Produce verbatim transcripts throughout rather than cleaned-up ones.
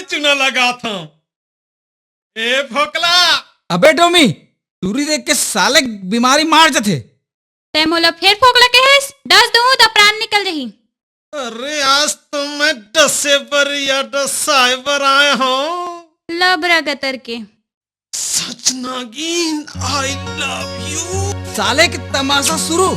चूना लगाथंव। ए फोकला। अबे डोमी, टूरी देख के साले बीमारी मार जथे। तैं मोला फेर फोकला कहेस? डस दूं त प्राण निकल जही। अरे, आज तो मैं डसे बर या डसाए बर आए हंव। लबरा गतर के। सच नागिन, I love you। साले के तमाशा शुरू।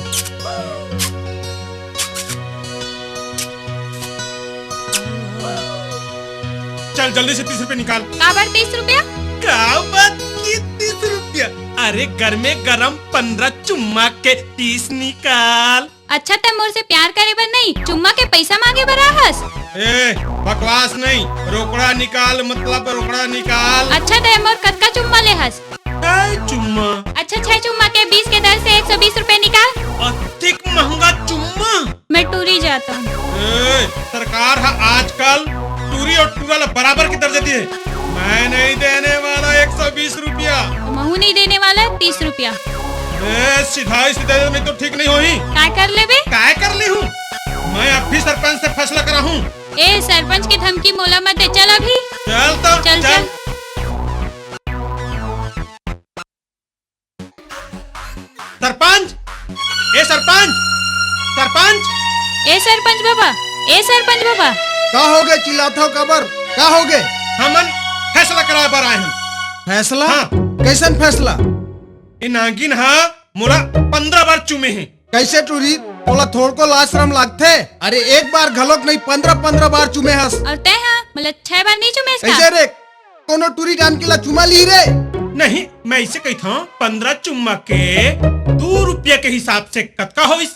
चल, जल्दी से तीस रुपया निकाल। काबर तीस रुपया? काबर के तीस रुपया? अरे, गरमे गरम पंद्रह चुम्मा के तीस निकाल। अच्छा, तैं मोर से प्यार करे बर नहीं, चुम्मा के पैसा मांगे बर आहस? ए, बकवास नहीं, रोकड़ा निकाल, मतलब रोकड़ा निकाल। अच्छा, तैं मोर कतका चुम्मा ले हस? काय चुम्मा? अच्छा, छह चुम्मा के बीस के दर से एक सौ बीस रुपए निकाल। अतिक महंगा चुम्मा? मैं टूरी जाता हूँ। ए, सरकार ह आजकल टूरी और टूरा ला बराबर के दर्जा दिए। मैं नहीं देने वाला एक सौ बीस रुपया। महू नहीं देने वाला तीस रुपया। ए, सिधाई से दे दे, नहीं तो ठीक नहीं होही। काय कर लेबे? काय कर ली हूँ? मैं अभी सरपंच से फैसला करा हूँ। ए, सरपंच के धमकी मोला मत दे, चल अभी। चल तो, चल, चल। चल। सरपंच, ए सरपंच, सरपंच। ए सरपंच बाबा, ए सरपंच बाबा। का होगे चिल्लाथव काबर? का होगे? हमन फैसला कराए बर आए हन। फैसला? हाँ। कैसन फैसला? ए नागिन हा मोला पंद्रह बार चूमे हे। कैसे टूरी? तोला थोड़को लाज शरम लागथे? अरे एक बार घलोक नहीं, पंद्रह पंद्रह बार चूमे हस। और तैं हा मोला छह बार नहीं चूमेस का? कैसे रे? कोनो टूरी जानकी ला चुमा ली रे? नहीं, मैं इसे कहित हंव, पंद्रह चुम्मा के दू रुपया के हिसाब से कतका होइस?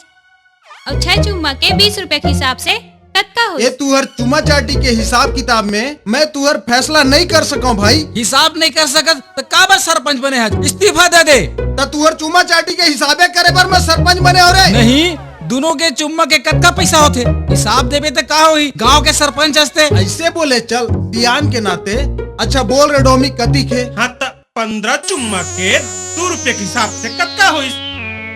अउ छह चुम्मा के बीस रुपया के हिसाब से कतका होइस? ए तुहर चुम्मा चाटी के हिसाब किताब में मैं तुहर फैसला नहीं कर सकंव भाई। हिसाब नहीं कर सकत त काबर सरपंच बने हस? इस्तीफा दे दे। त तुहर चुम्मा चाटी के हिसाबे करे बर मैं सरपंच बने हंव रे। नहीं, दूनों के चुम्मा के कतका पैसा होथे? हिसाब देबे त का होही? गांव के सरपंच हस तैं। ऐसे बोले चल, सियान के नाते। अच्छा बोल रे डोमी, कतिक हे? हाँ, त पंद्रह चुम्मा के दू रुपया के हिसाब से कतका होइस?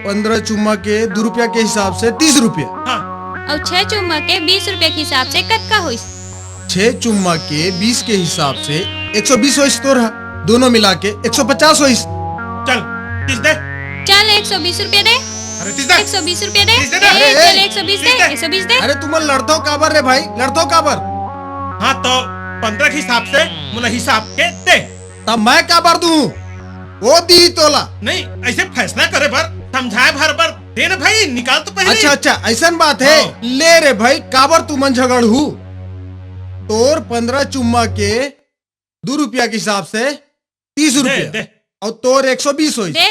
पंद्रह चुम्मा के दू रुपया के हिसाब से तीस रुपया। हाँ। अउ छह चुम्मा के बीस रुपया के हिसाब से कतका होइस? छह चुम्मा के बीस के हिसाब से एक सौ बीस होइस तोर हा, दोनों मिला के एक सौ पचास होइस। चल, तीस दे। चल, एक सौ बीस रुपया दे। अरे, तीस दे। एक सौ बीस रुपया दे। तीस दे ना। ए, अरे, चल, ए, एक सौ बीस दे, तीस दे। एक सौ बीस दे। अरे, तुमन लड़थव काबर रे भाई, लड़थव काबर? हाँ, तो पंद्रह के हिसाब से मोला हिसाब के दे। तब मैं काबर दूं? वो दी तोला। नहीं, ऐसे फैसला करे बर, समझाए भर बर दे ना भाई, निकाल तो पहले। अच्छा, अच्छा, ऐसन बात हे। हाँ। ले रे भाई, काबर तुमन झगड़हू? तोर पंद्रह चुम्मा के दू रुपया के हिसाब से तीस दे, रुपया। दे। अउ तोर एक सौ बीस होइस। दे।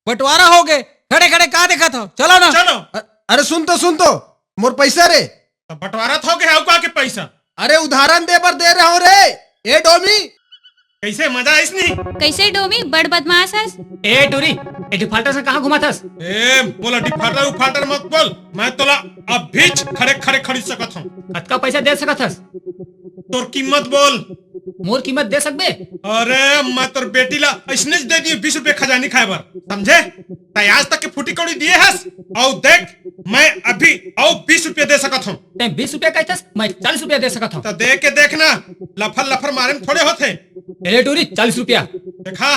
बंटवारा होगे, खड़े खड़े का देखत हव? चलो ना। चलो। अ-, अरे सुन तो, सुन तो, मोर पैसा रे। त बंटवारा त होगे, अउ का के पैसा? अरे उदाहरण दे बर दे रहे हंव रे, ए डोमी। कैसे मजा आइस नी? कैसे डोमी, बड़ बदमाश हस? ए टूरी, ए डिफाल्टर से कहाँ घुमाथस? ए, मोला डिफाल्टर उफाल्टर मत बोल, मैं तोला अभीच खड़े खड़े खरीद सकत हंव। कतका पैसा दे सकत हस? तोर कीमत बोल। मोर कीमत दे सकबे? अरे, मैं तोर बेटी ला अइसनेच दे दिए बीस रुपया खजानी खाए बर, समझे? तैं आज तक के फूटी कौड़ी दिए हस? अउ देख, मैं अभी अउ बीस रुपया दे सकत हंव। तैं बीस रुपया कहथस, मैं चालीस रुपया दे सकत हंव। त दे के देख ना, लफर लफर मारे में थोड़े होथे। ए ले टूरी, चालीस रुपया। देखा।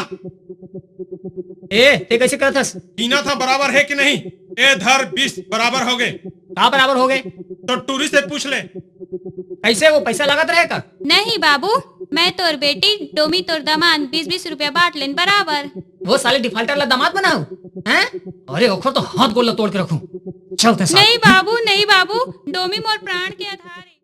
ए, तैं कैसे कहथस? कीना था बराबर हे कि नहीं? ए धर, बीस बराबर होगे। का बराबर होगे? तो टूरी से पूछ ले। कैसे, वो पैसा लागत रहे का? नहीं बाबू, मैं तोर बेटी, डोमी तोर दामाद, बीस बीस रुपया बांट लेन बराबर। वो साले डिफाल्टर ला दामाद बनाहूं, हैं? अरे ओखर तो हाथ गोड़ ला तोड़ के रखहूं। चल तैं साथ। नहीं बाबू, नहीं बाबू, डोमी मोर प्राण के आधार हे।